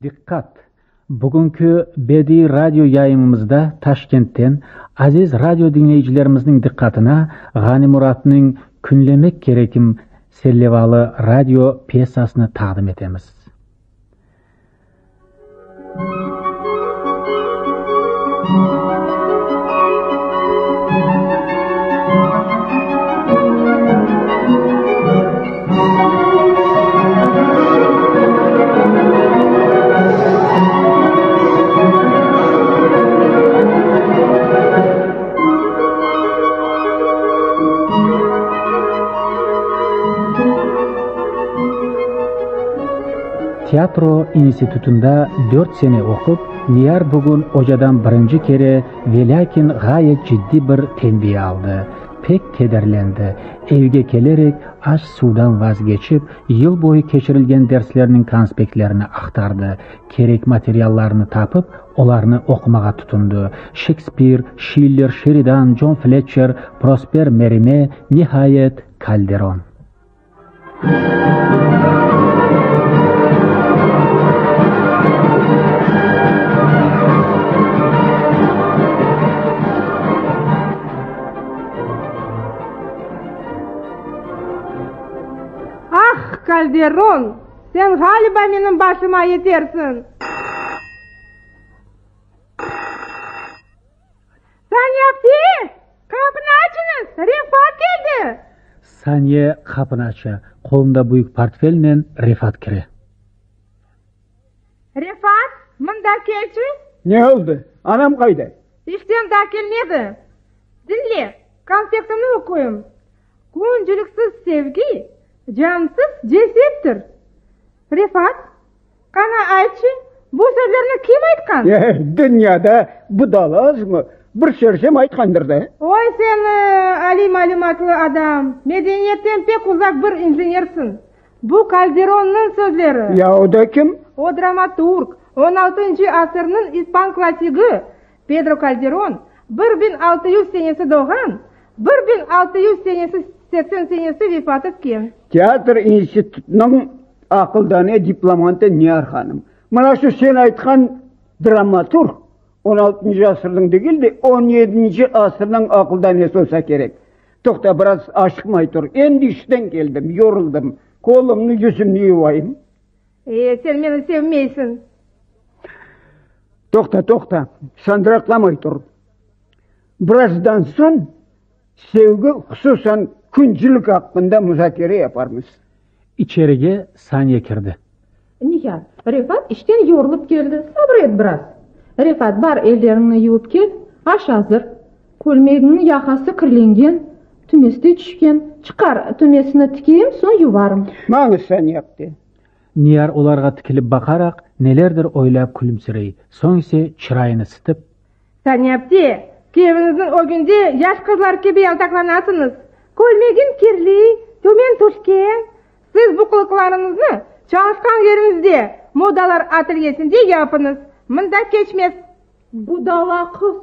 Diqqat! Bugünki Bediiy radio yayınımızda Taşkentten aziz radio diñleyicilerimizniñ diqqatına Ğani Muratnıñ Künlemek kerekim serlevalı radio pyesasını taqdim etemiz. Teatro institutında dört sene oqup, Niyar bugün ocadan birinci kere, velâkin ğayet ciddiy bir tenbiye aldı. Pek kederlendi. Evge kelerek, aş-suvdan vazgeçip, yıl boyu keçirilgen derslerniñ konspektlerini aqtardı, kerek materiallarnı tapıp, olarnı oqumağa tutundı, Şekspir, Şiller, Şeridan, Con Fletçer, Prosper Merime, nihayet, Kalderon. Ah, Kalderon, sen ğaliba menim başıma yetersiñ! Saniye apte, qapını açıñız, Refat keldi! Saniye qapını aça, qolunda büyük portfelnen Refat kire. Refat, mında kelçi! Ne oldı? Anam qayda? İşten daa kelmedi. Diñle, konspektimni oquyım. Küncüliksiz sevgi, cansız cesettir. Refat, qana aytçı, bu sözlerni kim aytqan? Eh, dünyada budala azmı? Bir sersem aytqandır da. Oy seni, aliy malümatlı adam, medeniyetten pek uzaq bir injenersiñ. Bu Kalderonnıñ sözleri. Ya o da kim? O dramaturg, on altıncı asırnıñ ispan klassigi Pedro Kalderon, 1600 senesi doğğan, 1600 senesi 80 senesi vefat etken. Teatr institutınıñ aqıldane diplomantı Niyar hanım. Mına şu sen aytqan dramaturg on altıncı asırnıñ degil de, on yedinci asırnıñ aqıldanesi olsa kerek. Toqta, biraz aşıqmay tur. Endi işten keldim, yoruldım. Qolumnı, yüzümni yuvayım. E, sen meni sevmeysiñ. Toqta, toqta, sandıraqlamay tur. Birazdan soñ sevgi, hususan küncülik aqqında muzakere yaparmız. İçerige Saniye kirdi. Niyar, Refat işten yorulıp keldi, sabır et biraz. Refat, bar, elleriñni yuvıp kel, aş azır. Kölmegiñniñ yaqası kirlengen, tümesi de tüşken. Çıqar, tümesini tikeyim, soñ yuvarım. Maña Saniye apte. Niyar olarğa tikilip baqaraq, nelerdir oylap külümsirey, soñ ise çırayını sıtıp. Saniye apte, küyeviñizniñ ögünde yaş qızlar kibi yaltaqlanasıñız. Kölmegiñ kirli, tümen tüşken. Siz bu qılıqlarıñıznı çalışqan yeriñizde, modalar atelyesinde yapıñız, mında keçmez. Budala qız,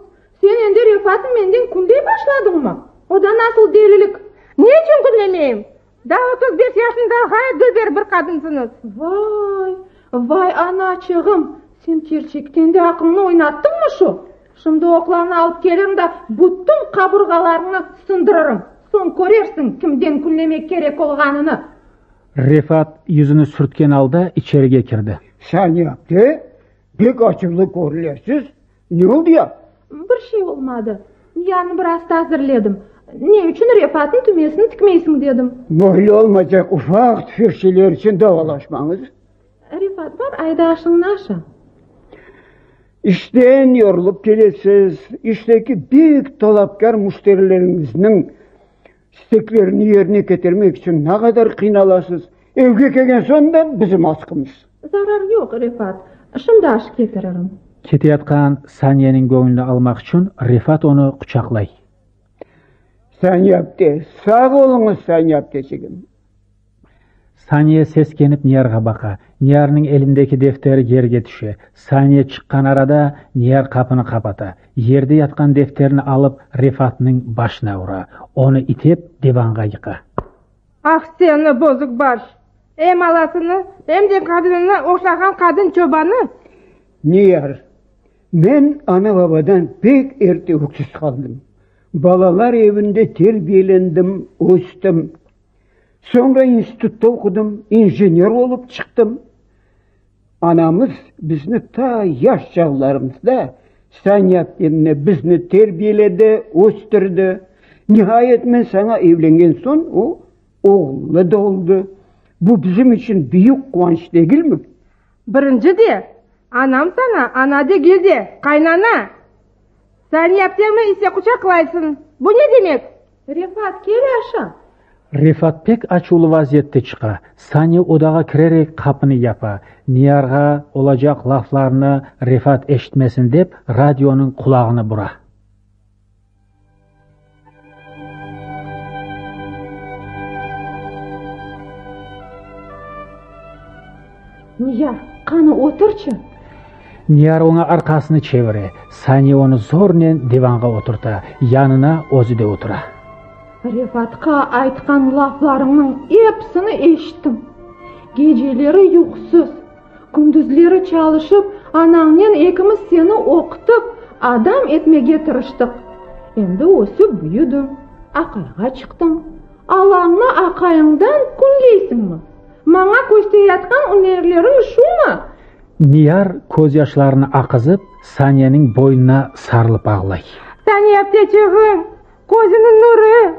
sen endi Refatnı menden künley başladıñmı? O da nasıl delilik? Ne içün künlemeyim? Daa 35 yaşında ğayet dülber bir qadınsıñız. Vay, vay anaçığım, sen kerçekten de aqlıñnı oynattıñmı şu? Şimdi oqlarnı alıp kelirim da, bütün qaburğalarıñnı sındırırım. Soñ körersiñ, kimden künlemek kerek olğanını. Refat yüzüni sürtken alda içerige kirdi. Saniye apte, pek açuvlı körünesiz. Ne oldı ya? Bir şey olmadı. Niyarnı biraz tazirledim. Ne içün Refatnıñ tümesini tikmeysiñ dedim. Böyle olmaycaq ufaq-tüfek şeyler içün davalaşmañız. Refat, bar, ayda aşıñnı aşa. İşten yorulıp kelesiz, işteki pek talapkâr müşterileriñizniñ isteklerini yerine ketirmek içün ne qadar qıynalasız. Evge kelgen soñ da bizim asqımız. Zarar yoq, Refat. Şimdi aş ketiririm. Keteyatqan Saniyeniñ göñlüni almaq içün Refat onı quçaqlay. Saniye apte, sağ oluñız, Saniye apteçigim. Saniye seskenip Niyarğa baqa. Niyarnıñ elindeki defter yerge tüşe. Saniye çıqqan arada, Niyar qapını qapata. Yerde yatqan defterni alıp, Refatnıñ başına ura. Onı itep, divanğa yıqa. Ah, seni, bozuq baş! Em alasını, em de qadınına oşağan qadın çobanı. Niyar, men ana-babadan pek erte öksüz qaldım. Balalar evinde terbiyelendim, östim. Soñra institutta oqudım, injener olıp çıqtım. Anamız bizni ta yaş çağlarımızda Saña aptemni bizni terbiyeledi, östürdi. Nihayet men saña evlengen soñ o, oğullı da oldı. Bu bizim içün büyük quvanç degilmi? Birinci de, anam saña ana degil de, qaynana. Saniye aptemni ise quçaqlaysıñ. Bu ne demek? Refat, kel aşa. Refat pek açuvlı vaziyette çıqa. Saniye odağa kirerek qapını yapa. Niyarğa olacaq laflarnı Refat eşitmesin dep, radionıñ qulağını bura. Niyar, qanı oturçı. Niyar oña arqasını çevire. Saniye onı zornen divanğa oturta, yanına özü de otura. Refatqa aytqan laflarıñnıñ episini eşittim. Geceleri yuqusız, kündüzleri çalışıp, anañnen ekimiz seni oqutıp, adam etmege tırıştıq. Endi ösip büyüdiñ, aqayğa çıqtıñ. Alañnı aqayıñdan künleysiñmi? Maña köstereyatqan ünerleriñ şumı? Niyar közyaşlarını aqızıp, Saniyeniñ boynuna sarılıp ağlay. Saniye apteçiğim, közüniñ nurı,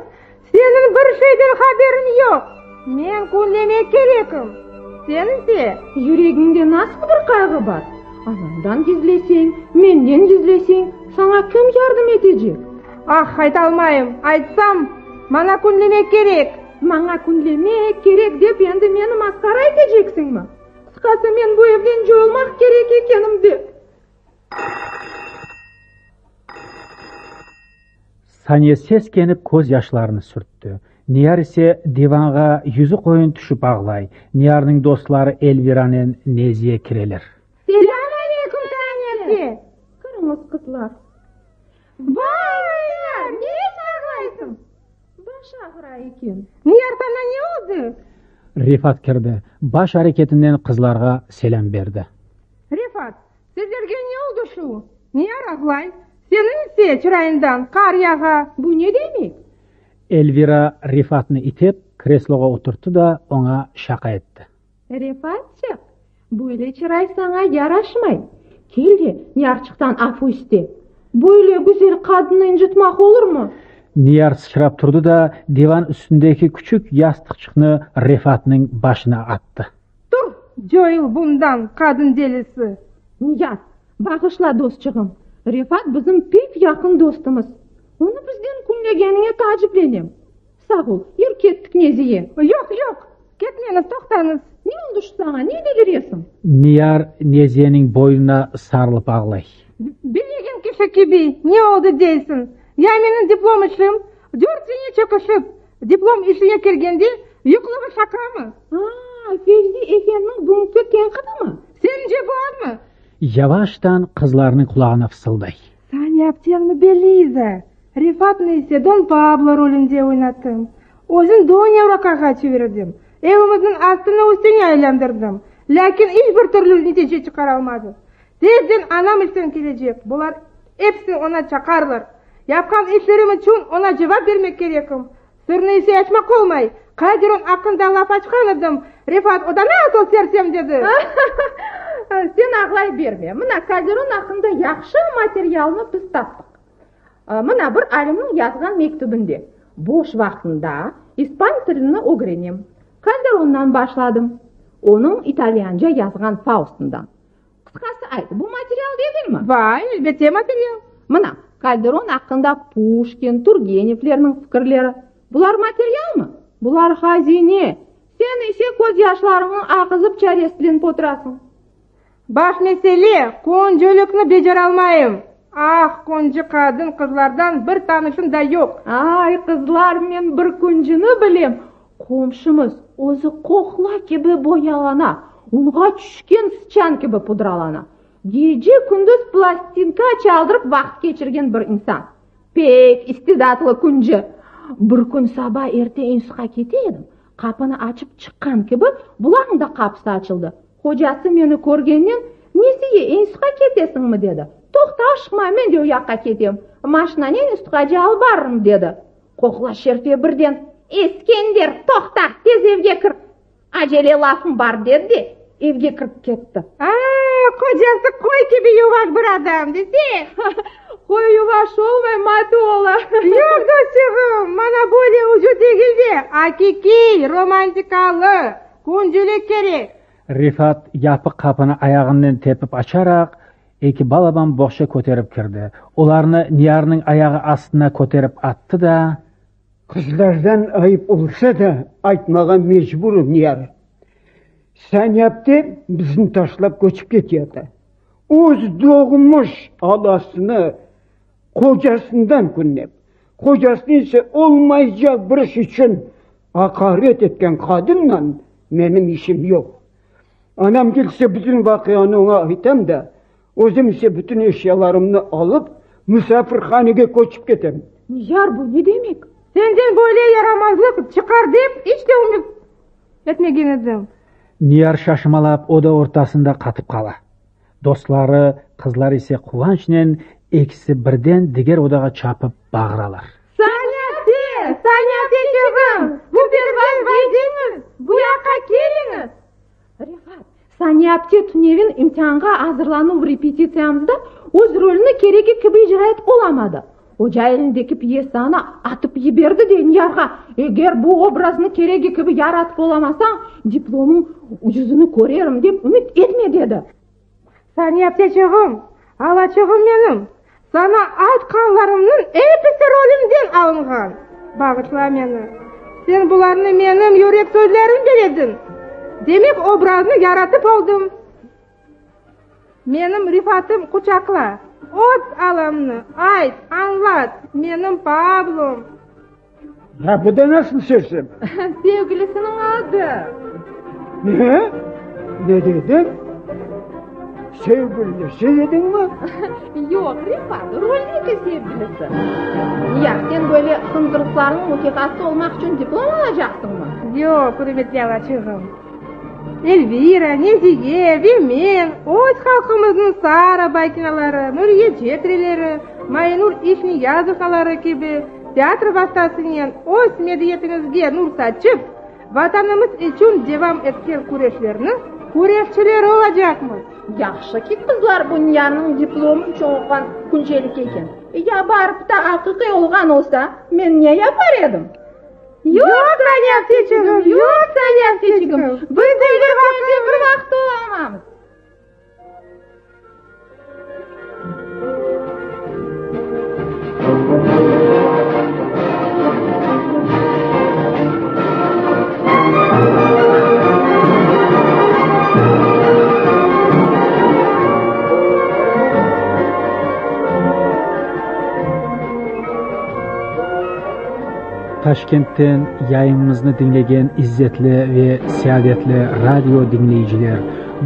seniñ bir şeyden haberiñ yoq. Men künlemek kerekim. Sen ise. Yüregiñde nasıl bir qayğı bar? Anamdan gizleseñ, menden gizleseñ, saña kim yardım etecek? Ah, aytalmayım. Aytsam, maña künlemek kerek. Maña künlemek kerek dep endi meni masqara eteceksiñmi? Qısqası, men bu evden coyulmaq kerek ekenim de. Saniye seskenip köz yaşlarını sürtti. Niyar ise divanğa yüzü qoyun tüşip ağlay. Niyarnıñ dostları Elviranen Neziye kireler. Selâm aleyküm, Saniye apte! Kiriñiz, qızlar. Vay, Niyar, ne içün ağlaysıñ? Baş ağıra eken. Niyar, saña ne oldı? Refat kirdi. Baş areketinen qızlarğa selâm berdi. Refat, sizlerge ne oldı şu? Niyar ağlay, seniñ ise çırayıñdan qar yağa. Bu ne demek? Elvira Refatnı itep, kresloğa oturttı da, oña şaqa etti. Refatçıq, böyle çıray saña yaraşmay. Kel de, Niyarçıqtan afu iste. Böyle güzel qadınnı ıncıtmaq olurmı? Niyar sıçrap turdı da, divan üstündeki küçük yastıqçıqnı Refatnıñ başına attı. Tur, coyul bundan, qadın delisi! Niyar, bağışla, dostçığım, Refat bizim pek yaqın dostumız. Onı bizden künlegeniñe taaciplenem. Sağ ol, yür kettik Neziye. Yoq, yoq, ketmeñiz, toqtañız. Ne oldı şu saña, ne deliresiñ? Niyar Neziyeniñ boynuna sarılıp ağlay. Bilmegen kişi kibi, ne oldı deysiñ? Ya menim diplom işim? Dört sene çekişip, diplom işine kelgende, yoqluğı şaqamı? A, Fevzi efendiniñ bugünki tenqidimi? Sence bu azmı? Yavaştan qızlarnıñ qulağına fısılday. Saniye aptemni Beliza, Refatnı ise Don Pablo rolünde oynattım. Özüm Donya Rokağa çevirdim. Evimizniñ astını üstüne aylandırdım. Lâkin iç bir türlü netice çıqaralmadım. Tezden anam işten kelecek, bular episi oña çaqarlar. Yapqan işlerim içün oña cevap bermek kerekim. Sırnı ise açmaq olmay. Kalderon aqqında laf açqan edim, Refat, o da nasıl sersem dedi. Sen ağlay berme. Mına, Kalderon aqqında yahşı materialnı biz taptıq. Mına, bir alimniñ yazğan mektübinde, Boş vaqtında ispan tilini ögrenem. Kalderondan başladım. Onıñ italyanca yazğan Faustından. Qısqası ayt, bu material degilmi? Vay, elbette material. Mına, Kalderon aqqında Puşkin, Turgenevlerniñ fikirleri. Bular materialmı? Bular hazine. Sen ise közyaşlarıñnı aqızıp çaresizlenip oturasıñ. Baş mesele, küncülikni beceralmayım. Ah, küncü qadın qızlardan bir tanışım da yoq. Ay, qızlar, men bir küncüni bilem. Qomşumız özü qoqla kibi boyalana, unğa tüşken sıçan kibi pudralana. Gece-kündüz plastinka çaldırıp vaqıt keçirgen bir insan. Pek istidatlı küncü. Bir kün saba erte institutqa kete edim. Qapını açıp çıqqan kibi, bularnıñ da qapısı açıldı. Hocası meni körgennen, Neziye, institutqa ketesiñmi? dedi. Toqta, aşıqma, men de o yaqqa ketem. Maşinanen institutqace alıp barırım, dedi. Qoqla Şerfe birden, Eskender, toqta, tez evge kir. Acele lafım bar, dedi de, evge kirip ketti. A, qocası qoy kibi yuvaş bir adam, dese. Qoy yuvaş olmay, matü ola. Yoq, dostçığım, mana böyle ucu degil de, akikiy, romantikalı, küncülik kerek. Refat yapıq qapını ayağınen tepip açaraq, eki balaban boğça köterip kirdi. Olarnı Niyarnıñ ayağı astına köterip attı da. Qızlardan ayıp olsa da, aytmağa mecburım, Niyar. Saniye apte bizni taşlap köçip keteyata. Öz doğmuş alasını qocasından künlep, qocasını ise olmaycaq bir iş içün aqaret etken qadınnan menim işim yoq. Anam kelse bütün vaqianı oña aytam da, özüm ise bütün eşyalarımnı alıp, musafirhanege köçip ketem. Niyar, bu ne demek? Senden böyle yaramazlıq çıqar dep iç de ümüt etmegen edim. Niyar şaşmalap oda ortasında qatıp qala. Dostları, qızlar ise quvançnen ekisi birden diger odağa çapıp bağıralar. Saniye apte! Saniye apteçigim! Bu pervaz vaziymiz! Bu yaqqa keliñiz! Refat, Saniye apte tünevin imtianğa azırlanuv repetitsiyamızda öz rolüni keregi kibi icra etip olamadı. Oca elindeki pyesanı atıp yiberdi de Niyarğa, Eger bu obraznı keregi kibi yaratıp olamasañ, diplomıñ yüzüni körerim dep ümüt etme, dedi. Saniye apteçığım, alaçığım menim, saña aytqanlarımnıñ episi rolümden alınğan. Bağışla meni. Sen bularnı menim yürek sözlerim der ediñ. Demek obraznı yaratıp oldım. Menim Rifatım quçaqla, öz alamnı, ayt, añlat, menim Pablom. Ya bu da nasıl sözüm? Sevgilisiniñ adı. Ne? Ne dediñ? Sevgilisi dediñmi? Yoq, Rifat, roldeki sevgilisi. Ya sen böyle hınzırlıqlarnıñ mukâfatı olmaq içün diplom alacaqsıñmı? Yoq, ürmetli alaçığım. Elvira, Neziye ve men öz halqımıznıñ Sara Baykinaları, Nuriye Cetrileri, Maynur İşniyazovaları kibi teatr vastasınen öz medeniyetimizge nur saçıp, Vatanımız içün devam etken küreşlerniñ küreşçileri olacaqmız. Yahşı ki, qızlar bu Niyarnıñ diplomı içün oquğan küncelik eken. Ya barıp da aqiqiy olğan olsa, men ne yapar edim? Yoq, Saniye apteçigim, yoq, Saniye apteçigim, biz de bir vaqıt, bir vaqıt olamamız. Taşkentten yayınımıznı diñlegen izzetli ve seadetli radio diñleyiciler,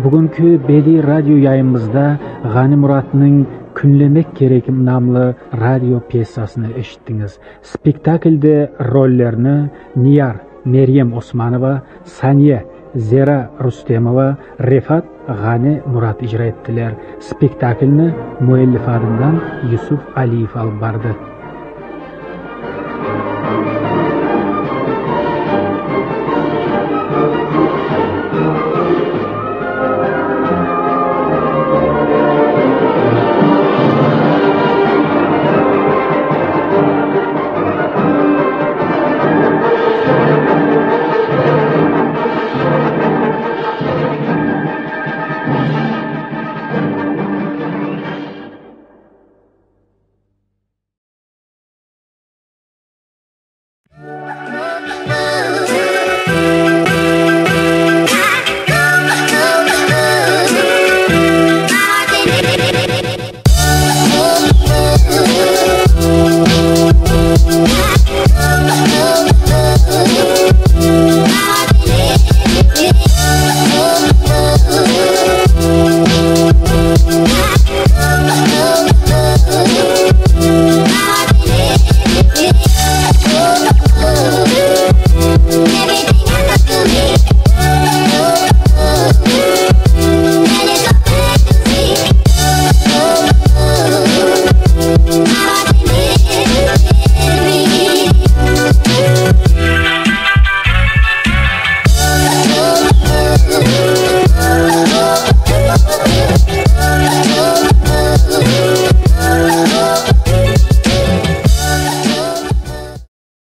bugünki bediy radio yayınımızda Ğani Muratnıñ Künlemek kerekim namlı radio pyesasını eşittiñiz. Spektaklde rollerni Niyar, Meryem Osmanova, Saniye, Zera Rustemova, Refat, Ğani Murat icra ettiler. Spektaklni müellif adından Yusuf Aliyev alıp bardı.